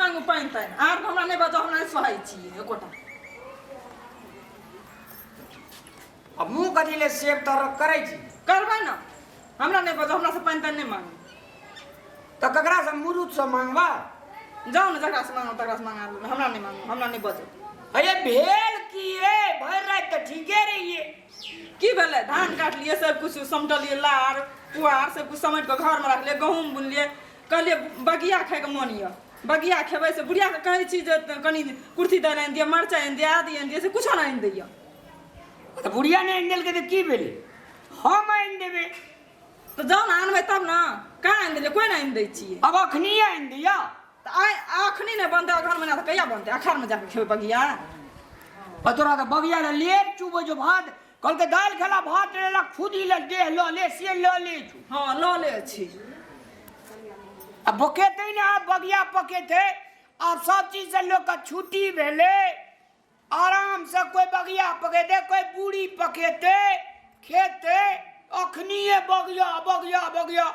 मांगू पानि तानि आर हमरा नहि बजाउ, हमरा नहि सोहाइ छियै एकोटा। आ मुँह कथी ले सेब तर करै छी? करबै ने, हमरा नहि बजाउ, हमरा से पानि तानि नहि मांगू। तऽ ककरा से मुरुत से मांगबा? जाउ ने, जकरा से मांगू तकरा से मांगा लेबै, हमरा नहि मांगू, हमरा नहि बजाउ। अरे भेल की रे? भरि राति तऽ ठीके रहिए। की भेलै? धान काटलियै, सब कुछ समटलियै, लार पुआर सब कुछ समेट कऽ घरमे रखलियै, गहूँम बुनलियै, कहलियै बगिया खाइके मोन यऽ, बगिया खेबै। से बुढ़ियाके कहै छी जे कनि कुर्थी दालि आनि दिअ, मरचाइ आनि दिअ, आदि आनि दिअ, से कुछो नहि आनि दैए। तऽ बुढ़िया नहि आनि देलकै तऽ की भेलै? हम आनि देबै। तऽ जाउ ने आनबै तब ने। कहाँ आनि देलियै? कोइ नहि आनि दै छियै। आब अखनी आनि दिअ। तऽ आइ अखनी नहि बनतै अगहन महिना तऽ कहिया बनतै? अखाढ़मे जाकऽ खेबै बगिया। आ तोरा तऽ बगिया लए लेट चुबै छौ। भात कहलकै दालि खेला, भात लेलक, खुदी लए देह लऽ ले, से लऽ ले छौ। हँ, लऽ ले छी। आ बकेतै ने, आब बगिया पकेतै। आब सब चीजसँ लोकके छुट्टी भेलै, आरामसँ कोइ बगिया पकेतै, कोइ पूरी पकेतै, खेतै। अखनिए बगिया बगिया बगिया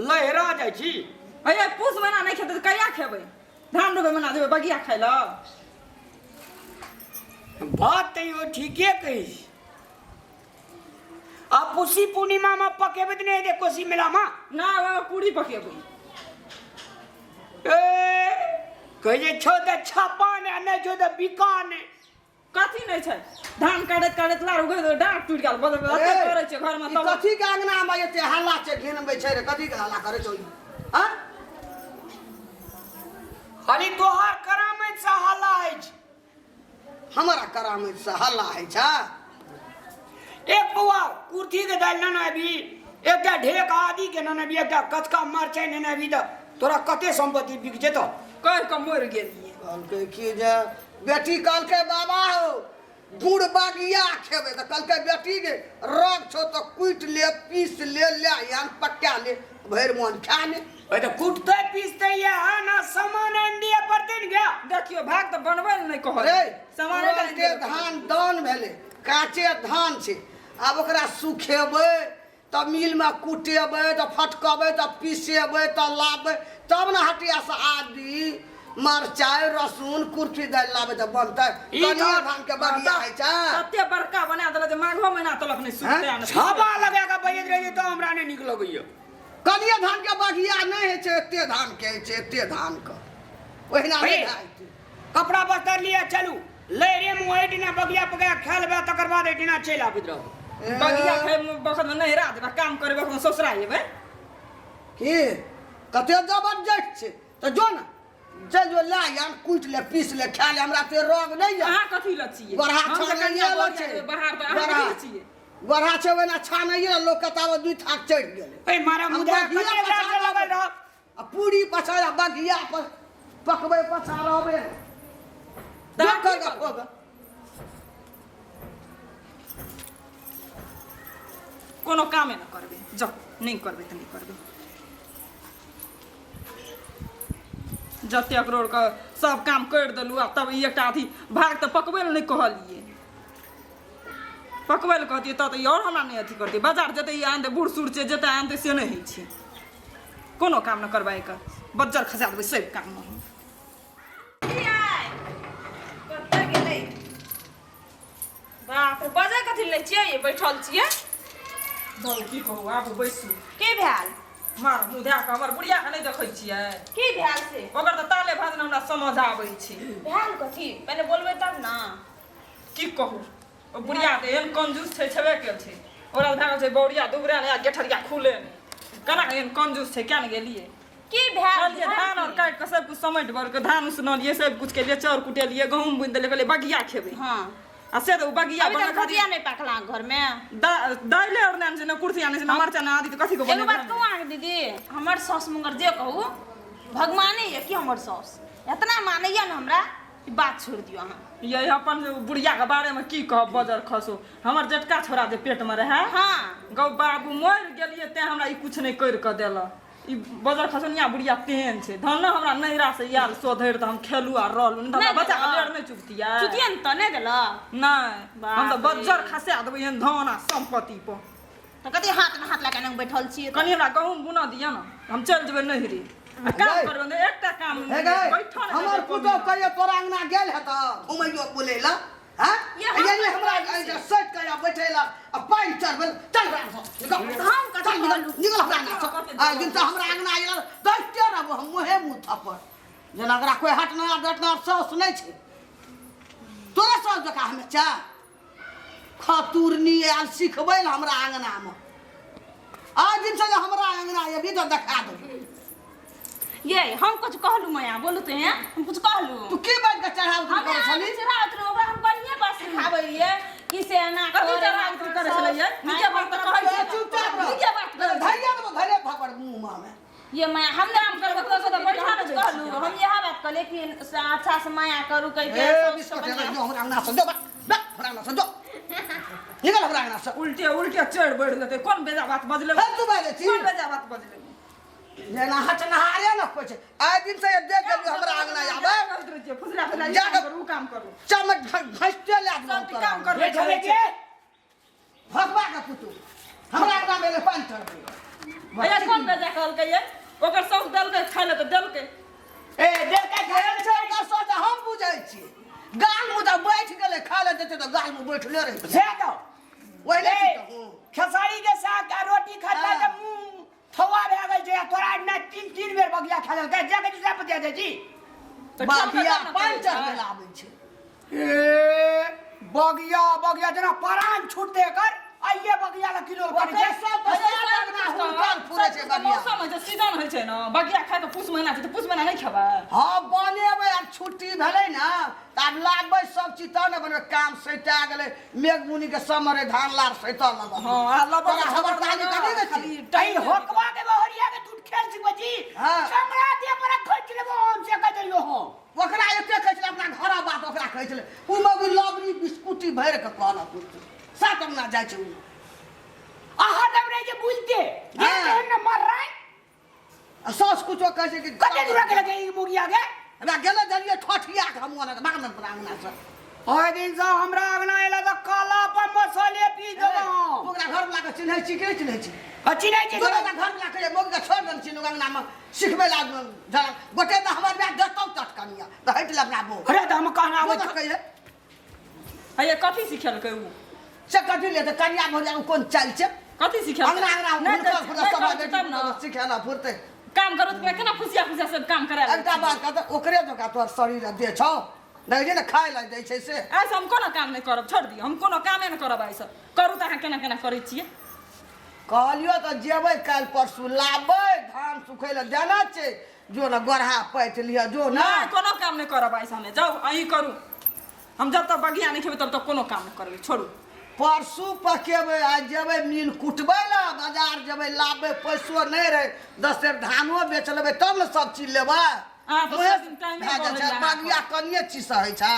लहरा जाइ छी। अरे पूस महीना नहि खेतै तऽ कहिया खेबै? धान रोपै महीना जेबै बगिया खाइ लए? बात तऽ इहो ठीके कहै छी। आ पुसी पूर्णिमामे पकेबै तऽ नहि हेतै कोसी मेलामे? ना, ओहिमे पूरी पकेबै। ए कहै जे छौ तऽ छापा नहि, आ नहि छौ तऽ बिका नहि। कथी नहि छै? धान काटैत काटैत लार उगै डाँट टूटि गेल। बदल बदल ए, करै छै घरमे। ई तब कथी के अंगना में एते हल्ला छै, घिनबै छै रे? कथी के हल्ला करै छौ ई? आँ? खाली तोहार करामैत से हल्ला अछि। हमरा करामैत से हल्ला होइ छै? एक बौआ कुर्थी के दालि नेने अबी, एकटा ढेक आदि के नेने अबी, एकटा कचका मरचाइ नेने अबी, तऽ तोरा कते सम्पत्ति बिक जेतौ। कहि कऽ मरि गेलियै। कहलकै की जे बेटी कहलकै बाबा हौ गुड़ बगिया खेबै, तऽ कहलकै बेटी गे रग छौ तऽ कुटि ले, पीस ले, ले आन, पका ले, भरि मोन खा ले। ओहि तऽ कुटतै पिसतै ये ना, सामान आनि दिअ पड़तै ने गे। देखियौ, भाग तऽ बनबै लए नहि कहल। रे सामान तुरन्ते धान दान भेलै, काँचे धान छै, आब ओकरा सुखेबै तऽ मिलमे कुटेबै, तऽ फटकबै, तऽ पिसेबै, तऽ लाबबै, तब ने हटियासँ आदि मरचाइ रसून कुर्थी दालि लाबै तऽ बनतै। ई कनिए तऽ- धानके बगिया होइ छै? तते बड़का बना देलक जे माघो महीना तलक नहि सुखतै आ नहि छापा लगा कऽ बजैत रहै तऽ हमरा नहि नीक लगैया। कनिए धानके बगिया नहि होइ छै, एते धानके होइ छै, एते धानके ओहिना नहि हे। भए जेतै। कपड़ा बस्तर लिअ, चलू ले रे मुँह, एहिठिना बगिया पकाया खा लेबै, तकर बाद एहिठिना चलि आबैत रहब। बगिया खाइ बखत में नहिरा जेबै, काम करे बखत में ससुरा जेबै। की कते जबरदस्त छै, तऽ जो ने, चलि जो, लए आन, कुटि ले, पीस ले, खा ले। हमरा से रोग नहि यऽ। अहाँ कथी लए छियै? गोरहा हम तऽ छानैये कनिया लए बगिया छै। जेबै बाहर, तऽ अहाँ कथी गोरहा लए छियै? गोरहा छै ओहिना छानैये, लोक के ताबे दुई थाक चढ़ि गेलै। ए मारा हम मुदा बगिया कते पछा बेर से लगल रहबै। रह। आ पूरी पछा आ बगिया पर पकबै पछा रहबै। तऽ जो की कर करबै? होगा। कोनो कामे नहि करबै, जाउ, नहि करबै तऽ नहि करबै। जतेक रोडके सब काम करि देलहुँ आ तब ई एकटा अथी भाग तऽ पकबै लए नहि कहलियै। पकबै लए कहतियै तब तऽ ई आओर हमरा नहि अथी करतियै। बाजार जेतै ई आनतै, बूढ़ सूढ़ छै, जेतै आनतै, से नहि होइ छै। कोनो काम नहि करबै एकर, बज्जर खसा देबै सब काममे हम। कतऽ गेलै? बाप रे, बजै कथी लै छियै? बैठल छियै। बौ, की कहू, आबू बैसू। की भेल? मार मुँह धए कऽ हमर बुढ़ियाके नहि देखै छियै? की भेल से? ओकर तऽ ताले भात हमरा समझ आबै छै। भेल कथी? पहिले बोलबै तब ने। की कहू, ओ बुढ़िया तऽ एहन कंजूस छै, छेबे केल छै। ओकरा भए गेल छै बौरिया दुबरा ने आ गेठरिया खुले नहि। केना एहन कंजूस छै, किया ने गेलियै? की भेल? कहलियै धान और काटि कऽ सब कुछ समेट भर कऽ धान उसनलियै, सब कुछ केलियै, चाउर कुटेलियै, गहूँम बुनि देलियै, कहलियै बगिया खेबै। आ से तऽ ओ बगिया अभी बनै तक खातिर भुजिया नहि पाकल अहाँके घरमे? दाइले और नहि आनै छै, ने कुर्सी आनै छै, ने मरचा, ने आदि, तऽ कथी के एगो बात बनेबै? कहू अहाँके दीदी, हमर साउस मुँगर जे कहू भगवाने यऽ कि हमर साउस एतना मानैया ने हमरा कि बात छोड़ि दियौ अहाँ। ये अपन बुढ़िया के बारे में की कहब, बजर खसो। हमर जेटका छोरा जे पेट में रहे, गौ बाबू मरि गेलियै तें हमरा ई कुछ नहि करि कऽ देलक। ई बजर खसनिया बुढ़िया तेहन छै। धन हमरा नैहरा से आयल सोधरि तऽ हम खेलू आ रहलू, नहि तऽ हमरा नहि बच्चा के देलक? लेर नहि चुकतियै। चुतियै ने तऽ नहि देलक? नहि, हम तऽ बाप रे। बज्जर खसा देबै एहन धन आ सम्पत्ति पर। तऽ कथी हाथ में हाथ लगा बैठल छियै? कनि हमरा गहूँम बुनऽ दिअ ने, हम चलि जेबै नैहरे। आ काम गै। करबै ने एकटा काम हे गै बैठो ने हमर पुतोह कहियो तोरा अंगना गेल हेतऽ घुमैयो बुलै लए हैं ये हम ये हमरा कथी एहिठाम सटि कऽ आ बैठै लए आ पानि चढ़बै लए। चल हमरा अंगना सँ, निकल हम कथी चल निकल कहलहुँ? निकल हमरा अंगना सँ। आइ दिन तऽ हमरा अंगना आयल देखते रहबो हम मुँहे मुँह थप्पड़ जेना ओकरा कोइ हटना डटना साउस नहि छै तोरे साउस जकाँ हमे चाह खतुरनी आयल सिखबै लए हमरा अंगनामे आइ दिन से जे हमरा अंगना एबही तऽ देखा देबो ये हम कुछ कहलू माया बोलू तो हैं हम कुछ कहलू तू की बात के चढ़ाव उतरी हमे करै छली चढ़ा उतरी ओकरा हम बढ़िया बात सिखाबै रहियै कि से एना कथी कर, चढ़ा एना उतरी कर, करै छलै ये? नीके बात तऽ कहै ए, चुपचाप रह नीके बात करै छै। धैर्य देबो धैर्य थप्पड़ मुँह मे ये माया हम काम करबै तऽ तऽ बैठा ने कुछ दै कहलू छियै। हम इएह बात कहलियै कि से अच्छा से माया करू कहि के ए साउस बिस्कुट के जो बढ़िया- हमरा अंगना से जो बा बा, हमरा अंगना से जो निकल हमरा अंगना से उल्टे उल्टे चढ़ बढ़ लेतै कोन बेजा बात बजले फेर तू बाजै छी कोन बेजा बात बजले जेना हटनहारे न कोइ छै आइ दिन से देख गेलियो हमरा अंगना आबै फुसरा फुसरा ई जा काम के- करू उ काम करू चमक घसते ले सब देबो काम तोरा करबै ये छलै के भगवा के पुतू हमरा अंगना मे एलै पानि चढ़बै भैया कोन बेजा कहलकै ये ओकर साउस देलकै खाय लए तऽ देलकै ए देलकै खाय खायल छै ओकर सोच हम बुझै छियै गाल मुँह तऽ बैठ गेलै खाय लए देतै तऽ गाल मुँह बैठले रहै से दो ओहि ए लए खेसारी के साग आ रोटी खाता हाँ। तऽ मुँह थौआ भए गेल छै आ तोरा एना तीन तीन बेर बगिया खा लेलकै जाके दूसरा पर दे दै छी तऽ बाबिया खेलकै तब ने पानि करै चढ़बै छै। लए आबै छै ए बगिया बगिया जेना परान छूटते एकर आइए बगिया ला किलो करै ओकरे छै सब तऽ सात अंगना हुनकर फुरै छै बगिया मौसम होइ छै सीजन होइ छै ने बगिया खाय के पूस महीना छै तऽ पूस महीना नहि खेबै हँ बनेबै आब छुट्टी भेलै ने तऽ आब लाबबै सब चीज तब ने बनेबै काम सैता गेलै मेघ बुनी के समय रहै धान लार सैतऽ लगल हँ आ लबड़ तोरा खबरदारी कथी के खाली छी तई होकवा के बहरिया के दूध खेल सिखबै छी हाँ। चमड़ा दे पर खींच लेबो हम से कह देलियो हम ओकरा एते कहै छलै अपना घर बात ओकरा कहै छलै ओ मगु लबरी बिस्कुटी भरि कऽ कहलक ओ। सात अंगना जाइ छै ओ अहाँ दब रहे जे बुझते जे हाँ। तेहन ने मर रहे आ सास कुछो कहै छै कि कते दूर के लगे ई मुगिया के हमरा गेलै देलियै ठठिया के हम ओना भाग अपना अंगना से ओहि दिन से हमरा अंगना एला तऽ काला पर मसाले पी देलहुँ तू ओकरा घर वाला के चिन्है छी कि नहि चिन्है छी आ चिन्है छी तू ओकरा घर वाला के मौगी के छोड़ि देने छी लोग अंगना मे सिखबै ला जरा गोटे तऽ हमर बियाह देखतौ टटकनिया तऽ हटि ले अपना बो अरे तऽ हम कहना आबै तऽ कहिए हैया कथी सिखेलकै उ से कथी ले तऽ कनिया भरिया कोन चालि छै कथी सिखेलकै अंगना अंगना नहि हुनकर तऽ- फुरतै नहि सब करतै तब ने सिखेला फुरतै काम करू तऽ केना फुसिया फुसिया सब काम करा लै एकटा बात कहतै ओकरे जकाँ तोहर शरीर आ देह छौ देखै छी ने खाय लए दै छै से आइसँ हम कोनो काम नहि करब छोड़ि दियौ हम कोनो कामे नहि करब आइसँ करू तऽ अहाँ केना केना करै छियै कहलियौ तऽ जेबै काल्हि परसू लाबै धान सुखै लए देना छै जो ने गोरहा पाटि लिअ जो ने नहि कोनो काम नहि करब आइसँ हमे जाउ अहीं करू हम जब तक बगिया नहि खेबै तब तक कोनो काम नहि करबै छोड़ू परसू पकेबै आइ जेबै मिल कुटबै लए बाजार जेबै लाबबै पैसो नहि रहै 10 सेर धानो बेच लेबै तब ने सब चीज लेबै अहाँ तऽ मुँहे सब दिन टाइमे भए जाइ बढ़ै छै लए बगिया कनिए चीज से होइ छै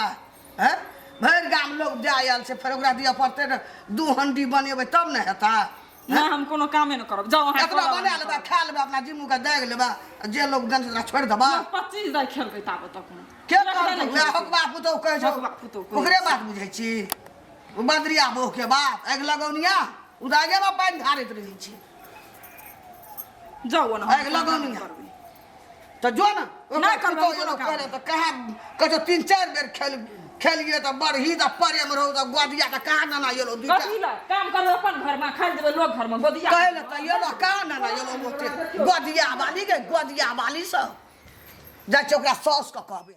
हैं भरि गाम लोग दए आयल छै फेर ओकरा दिअ पड़तै ने 2 हंडी बनेबै तब ने हेतै नहि हम कोनो कामे नहि करब जाउ अहाँ एतना करब, बना हम लेबै खा लेबै अपना जिम्मू के दागि लेबै आ जे लोग गन ओकरा छोड़ि देबै करब। 25 दाइ खेलकै ताबे तक हम। के रखले कहलकै नहि वएह खेलकै। होकबा पुतहु कहै छौ होकबा पुतहु कहै ओकरे बात बुझै छी ओ बदरिया बहू के बात आगि लगौनिया ओ तऽ आगेमे पानि ढारैत रहै छै जाउ ने हम आगि कोनो काम लगौनिया नहि करबै। तऽ जो ने ओकरा नहि करबै पुतहु कोनो एलौ काम। करे तऽ कहाँ कहै छौ 3-4 बेर खेल खेलिए तऽ बरही तऽ प्रेम रहौ तऽ गोदिया तऽ कहाँ नाना एलौ दूटा कथी लए काम करबै अपन घरमे खाइ देबै लोक घरमे गोदिया कहै लए तऽ एलौ कहाँ नाना एलौ ओते गोदिया वाली के गोदिया वाली सब जाइ छै ओकरा साउस के कहबै।